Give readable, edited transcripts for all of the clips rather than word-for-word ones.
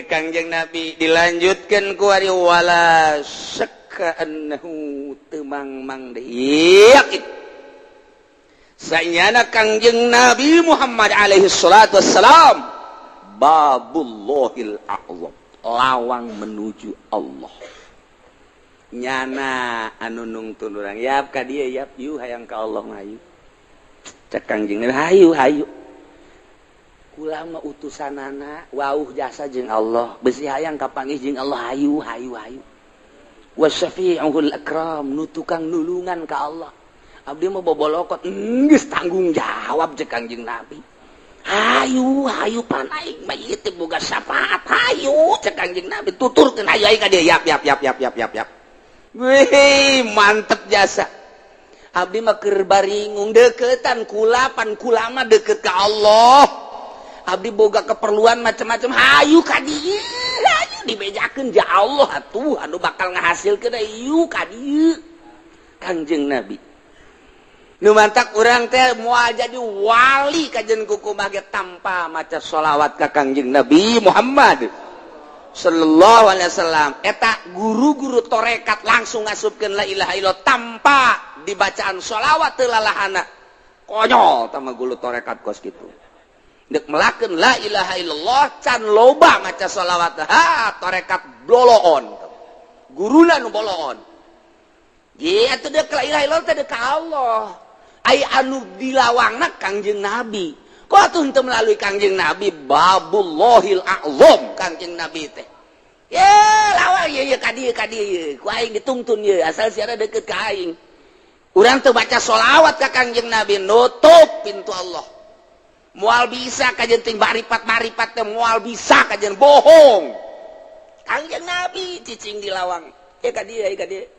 Kangjeng Nabi dilanjutkan ku ari wala syakka annahu temang-mang deui yakin. Sanyana Kangjeng Nabi Muhammad alaihi salatu wassalam babullahil a'zam, lawang menuju Allah. Nyana anu nungtun urang yap ka dieu yap yu hayang ka Allah hayu. Cek Kangjeng Nabi hayu hayu. Kula mah utusanana wauh jasa jeung Allah, besi hayang kapanggih jeung Allah hayu hayu hayu. Wasyafi'ul akram nu tukang nulungan ka Allah. Abdi mah bobolokot geus tanggung jawab cek Kangjeng Nabi. Hayu hayu pan aing mah ieu teh boga syafaat hayu cek Kangjeng Nabi tuturkeun hayu aing ka dieu yap yap yap yap yap yap yap. Wih mantep jasa. Abdi mah keur baringung deketan kula pan kula mah deket ka Allah. Abdi boga keperluan macam-macam hayu ka dieu hayu dibejakeun ja Allah atuh anu bakal ngahasilkeun hayu ka dieu. Kangjeng Nabi nu mantak urang teh moal jadi wali kajen kukumaha ge tanpa maca sholawat ka Kangjeng Nabi Muhammad sallallahu alaihi wasallam. Eta guru-guru torekat langsung ngasupkeun la ilaha illallah tanpa dibacaan sholawat teu lalahana. Konyol tah mah guru torekat kos kitu. Dek melakeun la ilaha illallah can loba maca sholawat ha torekat boloon. Guruna nu boloon. Ye atuh dek la ilaha illallah teh dek ka Allah. Ai anu dilawangna Kangjeng Nabi. Kok atuh henteu melalui Kangjeng Nabi babullahil a'zam Kangjeng Nabi teh. Ye lawang ye ye ka dieu ku aing ditungtun ye asal siara deket ka aing. Urang teu baca sholawat ka Kangjeng Nabi nutup pintu Allah. Moal bisa kajen ting maripat-maripat teh moal bisa kajen bohong. Kangjeng Nabi cicing di lawang. Ye ka dieu ka dieu.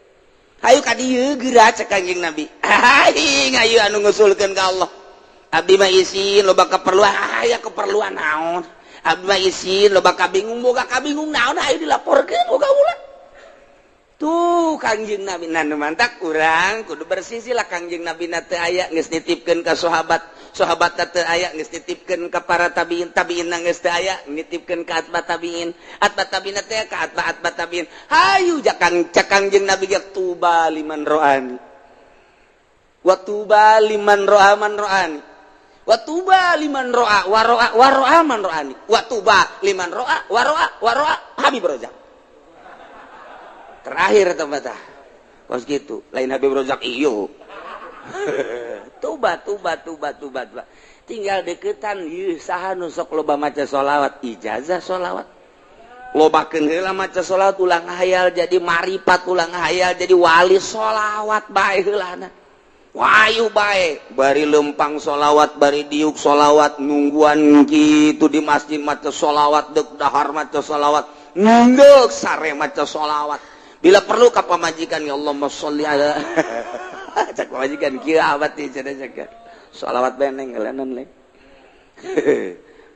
Hayu ka dieu geura cek Kangjeng Nabi. Aing hayu anu ngusulkeun ka Allah. Abdi mah isin loba keperluan, aya keperluan naon. Abdi mah isin loba kabingung, boga kabingung naon hayu dilaporkeun boga ulah. Tuh Kangjeng Nabi nu mantak urang kudu bersisi lah Kangjeng Nabi na teu aya geus nitipkeun ka sahabat, sahabat teu aya geus nitipkeun ka para tabiin, tabiin geus teu aya nitipkeun ka atba tabiin, atba tabiin teh ka atba atba tabiin. Hayu jakang cek Kangjeng Nabi ge tuba liman ro'ani. Wa tuba liman ro'a man ro'ani. Wa tuba liman ro'a wa ro'a wa ro'a man ro'ani. Wa tuba liman ro'a wa ro'a wa ro'a Habib Rozak. Terakhir tempat ah. Kos gitu, lain Habib Rozak iyo. Tuba tuba tuba tuba tuba. Tinggal deketan ieu saha nu sok loba maca sholawat, ijazah sholawat. Lobakeun heula maca sholawat ulah ngahayal jadi maripat, ulah ngahayal jadi wali sholawat bae heulana. Wayu bae, bari lempang sholawat, bari diuk sholawat, nungguan gitu di masjid maca sholawat, deuk dahar maca sholawat, ngeuk sare maca sholawat. Bila perlu ka pamajikan ya Allahumma sholli ala cak pamajikan kieu abad teh cenah cak sholawat beneng ngelenan le.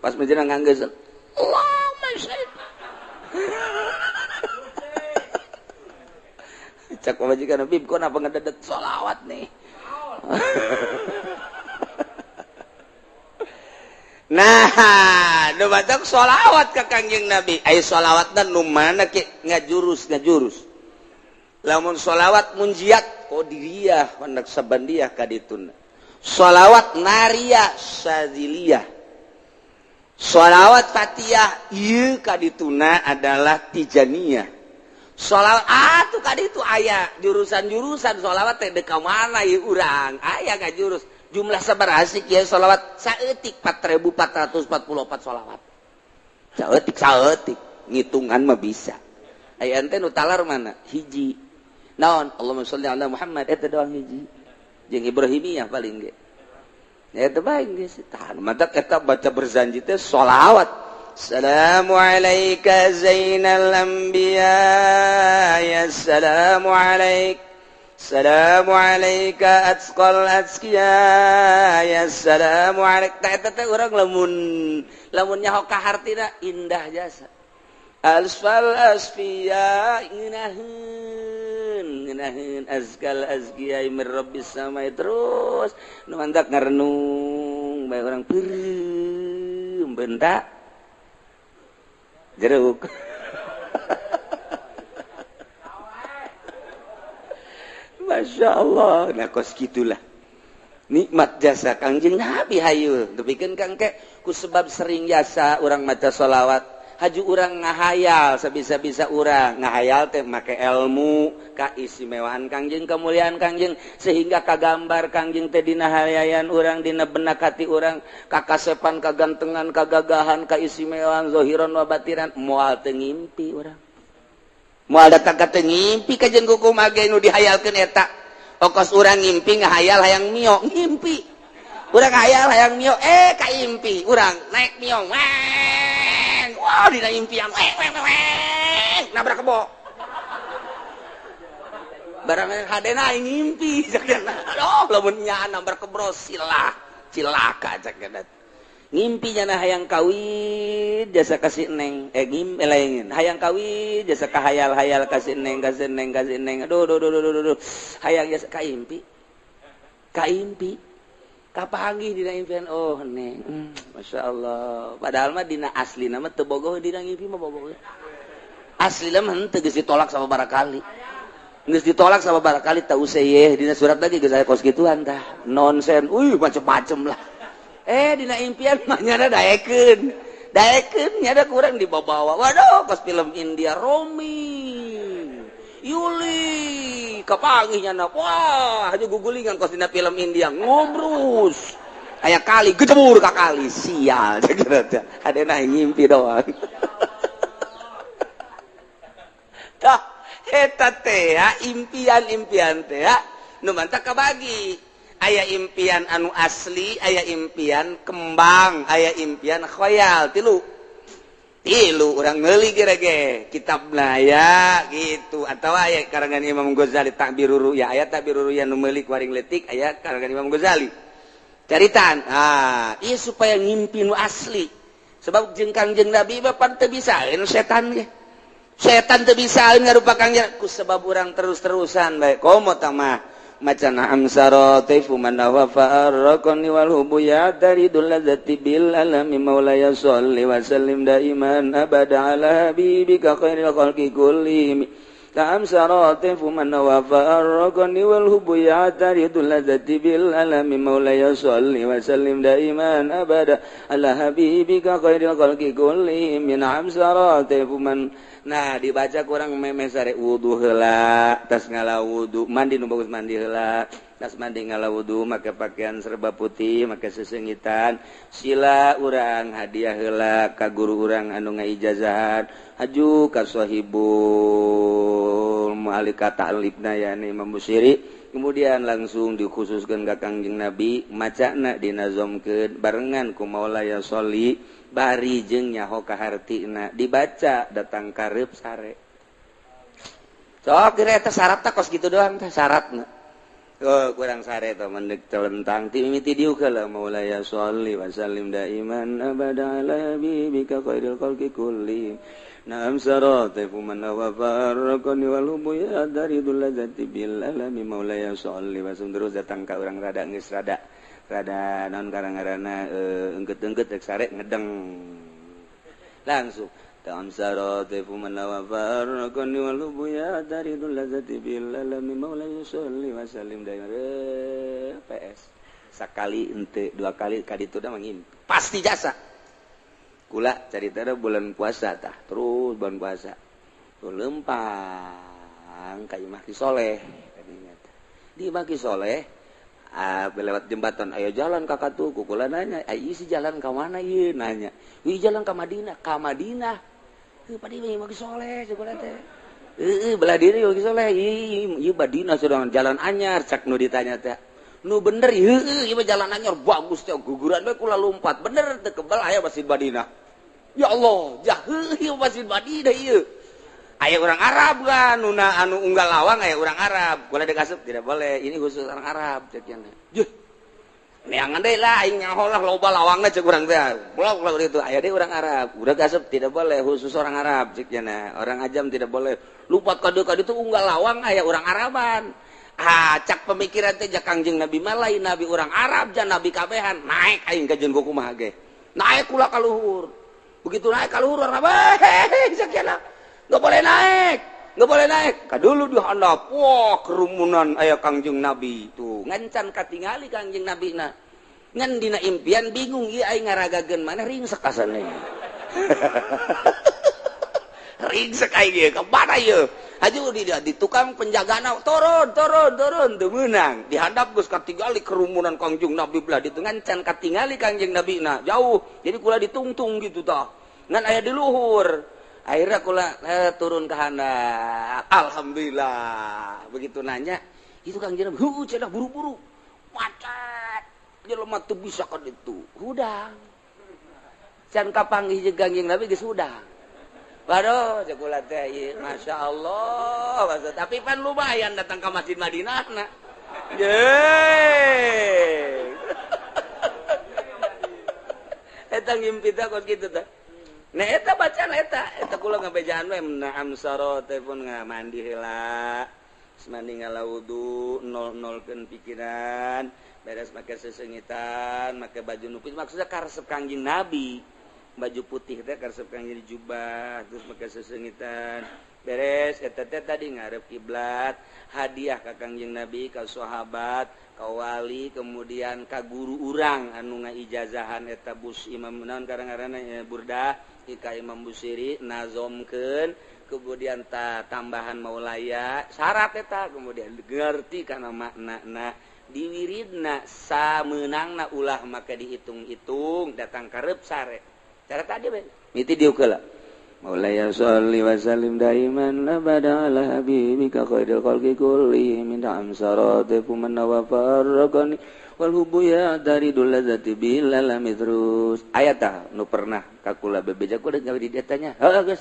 Pas menjelang nganggeus Allahumma sholli. Cak pamajikan Bib kok napa ngededet sholawat nih. Nah, nu batak sholawat ka Kangjeng Nabi. Ai sholawatna nu mana ke ngajurus ngajurus. Lamun sholawat munjiat qadiriyah wa naqsabandiyah kadituna. Sholawat nariyah syadziliyah. Sholawat fatiyah ieu kadituna adalah tijaniyah. Sholawat atuh kaditu aya jurusan-jurusan sholawat teh deuk ka mana ieu urang? Aya ngajurus. Jumlah sabaraha sih kieu sholawat saeutik 4444 sholawat. Saeutik saeutik ngitungan mah bisa. Aya ente nu talar mana? Hiji. Naon? Allahumma sholli ala Muhammad eta doang hiji. Jeung Ibrahimiyah paling ge. Eta bae geus tah mantak eta baca berzanji teh sholawat. Assalamu alayka zainal anbiya ya assalamu alaik. Assalamu alayka atqal atqiya ya assalamu alaik. Tah eta teh urang lamun lamun nyaho ka hartina indah jasa. Asfal asfiya ngeunaheun ngeunaheun azkal azkiya mir rabbis samai terus nu mantak ngarenung bae urang peureum bentak Jeruk. Masya Allah, nah kos gitulah. Nikmat jasa Kangjeng Nabi hayu. Depikeun kang ke ku sebab sering jasa urang maca sholawat, haju urang ngahayal sabisa-bisa urang ngahayal teh make ilmu kaistimewaan Kangjeng, kemuliaan Kangjeng sehingga kagambar Kangjeng teh dina hayayan urang, dina benak hati urang, kakasepan, kagantengan, kagagahan, kaistimewaan zahiran wa batinan, moal teu ngimpi urang. Moal datang ka teu ngimpi ka jeung kumaha ge nu dihayalkeun eta. Okos urang ngimpi ngahayal hayang mio, ngimpi. Urang hayal hayang mio, ka impi urang naik mio. Weng. Wah, dina impian weng weng weng, nabrak kebo. Barang hadena aing ngimpi cakna. Aduh, lamun nyaan nabrak kebo silah, cilaka cakna. Ngimpi nyana hayang kawin jasa kasih neng, ngimpi lain. Hayang kawin jasa kahayal-hayal kasih neng, kasih neng, kasih neng. Aduh, aduh, aduh, aduh, aduh. Hayang jasa kaimpi. Kaimpi. Kapanggih dina impian, oh neng. Masya Allah. Padahal mah dina asli nama teu bogoh, dina ngimpi mah bogoh. Asli mah henteu geus ditolak sama barakali. Geus ditolak sama barakali teu useuh dina surat lagi geus aya kos kituan tah. Nonsen, uih macem-macem lah. Dina impian mah nyana daekeun. Daekeun nyana kurang dibawa-bawa. Waduh, kos film India Romi. Yuli kapanggih nyana. Wah, haju gugulingan kos dina film India ngobrus. Aya kali gejebur ka kali sial cek teh. Hadena ngimpi doang. Tah eta teh impian-impian teh nu mantak kabagi. Aya impian anu asli, aya impian kembang, aya impian khoyal, tilu. Tilu urang meuli ge kitabna ya gitu atau aya karangan Imam Ghazali Ta'birur Ru'ya, aya Ta'birur Ru'ya nu meuli ku aring leutik aya karangan Imam Ghazali. Caritaan, ah, ieu supaya ngimpi nu asli. Sebab jeung Kangjeng Nabi mah pan teu bisaeun setan ge. Setan teu bisaeun ngarupa Kangjeng ku sebab urang terus-terusan bae. Komo tah mah maca na'am saratifu man wafa arraqani wal hubu ya taridul ladzati bil alami maulaya sholli wa sallim daiman abada ala habibika khairil khalqi kullihim. Ta'am saratifu man wafa arraqani wal hubu ya taridul ladzati bil alami maulaya sholli wa sallim daiman abada ala habibika khairil khalqi kullihim. Na'am saratifu man. Nah dibaca kurang memeh sare wudu heula, tas ngala wudu, mandi nu bagus mandi heula, tas mandi ngala wudu make pakaian serba putih, make sesengitan, sila urang hadiah heula ka guru urang anu ngaijazahan, haju ka sahibul mu'alika ta'libna yani Imam Busiri, kemudian langsung dikhususkeun ka Kangjeng Nabi, macana dinazomkeun barengan ku Maulaya sholli bari jeung nyaho ka hartina dibaca datang kareup sare. Sok kira eta syarat tah kos kitu doang tah syaratna. Oh kurang sare tah mendek telentang ti mimiti diuk heula Maulaya sholli wa sallim daiman abada ala habibika khairil khalqi kulli. Naam saratifu man wa farqani wal hubu ya daridul ladzati bil alami Maulaya sholli wa sallim terus datang ka urang rada geus rada rada naon karang-karana engket-engket rek sare ngedeng langsung ta'am saratifu man wa farqani wal hubu ya daridul ladzati bil alami Maulaya sholli wa sallim daiman PS sakali ente dua kali kaditu da mangimpi pasti jasa. Kula carita da bulan puasa tah terus bulan puasa tuh lempang ka imah Ki Soleh kadinya teh di imah Ki Soleh lewat jembatan ayo jalan kakak tuh kukula nanya ayo isi jalan ke mana ieu nanya wih jalan ke Madinah ka Madinah heuh padi imah Ki Soleh cukula teh heuh belah diri imah Ki Soleh ieu Madinah sedang jalan anyar cak nu ditanya teh nu bener heuh ieu jalan anyar bagus teh guguran we kula lompat bener teu kebel aya Masjid Madinah. Ya Allah, jaheuh ieu Masjid Madinah ieu. Aya urang Arab kan, nuna anu unggal lawang aya urang Arab. Kula dikasup tidak boleh, ini khusus orang Arab cek nya. Juh. Neangan deui lah aing nyaho lah loba lawangna cek urang teh. Blok lah itu aya deui urang Arab. Urang kasup tidak boleh khusus orang Arab cek nya. Orang ajam tidak boleh. Lupat kadu-kadu itu unggal lawang aya urang Araban. Ah, cak pemikiran teh ja Kangjeng Nabi mah lain nabi urang Arab jan nabi kabehan. Naik aing ka jeung kumaha ge. Naik kula ka luhur. Begitu naik ka luhur hehehe sekian enggak boleh naik. Enggak boleh naik. Ka dulu di handap. Wah, kerumunan aya Kangjeng Nabi tuh. Ngan can katingali Kangjeng Nabi na. Ngan dina impian bingung ieu aing ngaragageun mana ringsek asana. Ringsek aing ieu ka mana ieu? Haju di tukang penjagana turun turun turun teu meunang. Di handap geus katingali kerumunan Kangjeng Nabi belah ditu ngan can katingali Kangjeng Nabi na jauh. Jadi kula ditungtung gitu tah. Ngan aya di luhur. Akhirnya kula turun ke handap. Alhamdulillah. Begitu nanya, itu Kangjeng Nabi, heuh cenah buru-buru. Macet. Jelema teu bisa ka ditu. Hudang. Can kapanggih jeung Kangjeng Nabi geus hudang. Waduh, cek kula teh ieu, Masya Allah. Tapi pan lumayan datang ke Masjid Madinah na. Yeay. Eta ngimpi teh kos kitu teh. Nah eta bacaan eta, eta kula ngabejaan we naam saro teh pun ngamandi heula. Geus mandi ngala wudu, nol-nolkeun pikiran, beres make sesengitan, make baju nupis maksudnya karesep Kangjeng Nabi. Baju putih teh karesep Kangjeng jubah, terus make sesengitan. Beres eta teh tadi ngarep kiblat, hadiah ka Kangjeng Nabi, ka sahabat, ka wali, kemudian ka guru urang anu ngaijazahan eta bus Imam naon karang-karangna Burdah, ka Imam Busiri nazomkeun, kemudian ta tambahan maulaya, syarat eta kemudian ngerti kana maknana diwiridna sameunangna ulah maka dihitung-hitung datang karep sare. Cara tadi be miti diuk heula. Maulaya sholli wa sallim daiman abada ala habibika khairil khalqi kulli min amsarati man wa farraqani wal hubbu ya daridul ladzati bil alami terus. Aya tah nu pernah ka kula bebeja kula gawe di dieu tanya. Heuh geus.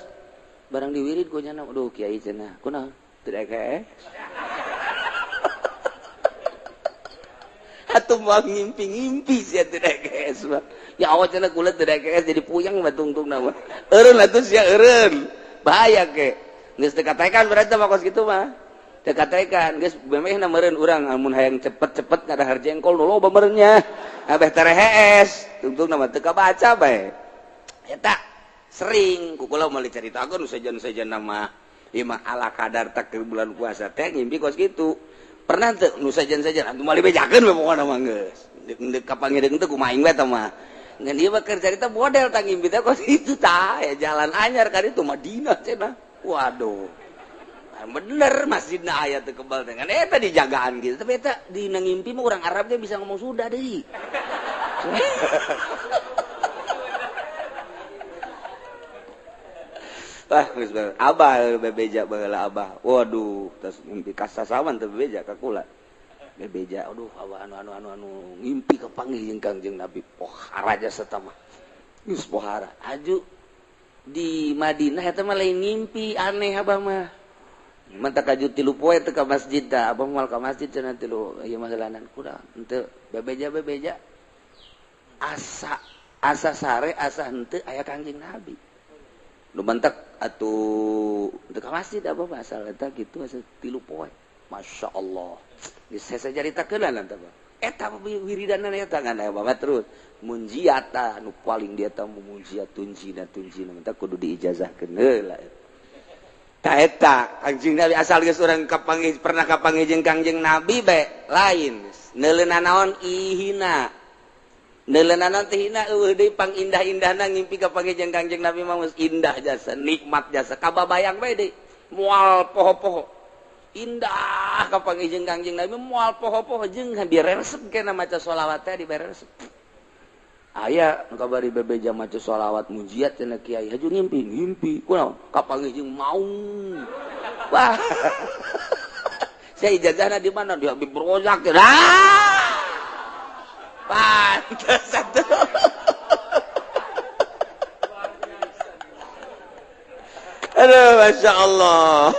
Barang diwirid ku nya aduh kiai cenah. Kunaon? Teu daek. Atuh mah ngimpi-ngimpi sia teu daek mah. Ya awak cenah kula teu daek jadi puyeng mah tungtungna mah. Eureun atuh sia eureun. Bahaya ke. Geus teu kataekan berarti mah kos kitu mah. Teu kataekan geus memehna meureun urang amun hayang cepet-cepet ngadahar jengkol nu loba meureun nya. Abeh terehees tungtungna mah teu kabaca bae. Eta sering ku kula moal dicaritakeun sejen-sejen mah. Ieu mah ala kadar takdir bulan puasa teh ngimpi kos kitu. Pernah teu nu sejen-sejen atuh moal dibejakeun we pokona mah geus. Deuk kapanggih teu kumaha aing we tah mah. Ngan ieu mah keur carita model tah ngimpi teh kos kitu tah ya jalan anyar ka ditu Madinah cenah. Waduh. Bener masjidna aya teu kebal teh. Ngan eta dijagaan gitu. Tapi eta dina ngimpi mah urang Arab ge bisa ngomong sudah deui. Wah, geus abah bebeja baheula abah. Waduh, tas ngimpi kasasawan teu bebeja ka kula. Bebeja, aduh abah anu ngimpi kapanggih jeung Kangjeng Nabi. Pohara jasa tah mah. Geus pohara. Aju di Madinah eta mah lain ngimpi aneh abah mah. Mantak aju 3 poe teu ka masjid tah, abah moal ka masjid cenah 3 ieu mah heulanan kurang. Henteu bebeja-bebeja. Asa asa sare asa henteu aya Kangjeng Nabi. Nu mantak atuh teu ka masjid abah mah asal eta kitu asa 3 poe. Masya Allah. Geus saya caritakeun lah tah. Eta wiridanna eta ngan aya bapak terus munjiat tah nu paling dia tah munjiat tunjina tunjina mantak kudu diijazahkeun heula. Tah eta Kangjeng Nabi asal geus urang kapanggih pernah kapanggih jeung Kangjeng Nabi bae lain. Neuleuna naon ihina. Neuleuna naon teh hina eueuh deui pangindah-indahna ngimpi kapanggih jeung Kangjeng Nabi mah geus indah jasa, nikmat jasa, kababayang bae deui. Moal poho-poho. Indah kapanggih jeung Kangjeng Nabi moal poho-poho jeung diresep kena maca sholawat teh diberesep. Aya nu kabari bebeja maca sholawat mujiat cenah kiai haju ngimpi, ngimpi. Kunaon? Kapanggih jeung maung. Wah. Saya ijazahna di mana? Di Habib Rozak. Ah! Pantes atuh. Aduh, Masya Allah.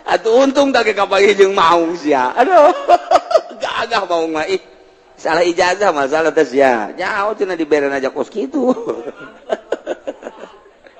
Atuh untung tak kapanggih jeung maung sia. Aduh. Gagah maung mah ih. Salah ijazah masalah teh sia. Jauh cenah diberen aja kos kitu.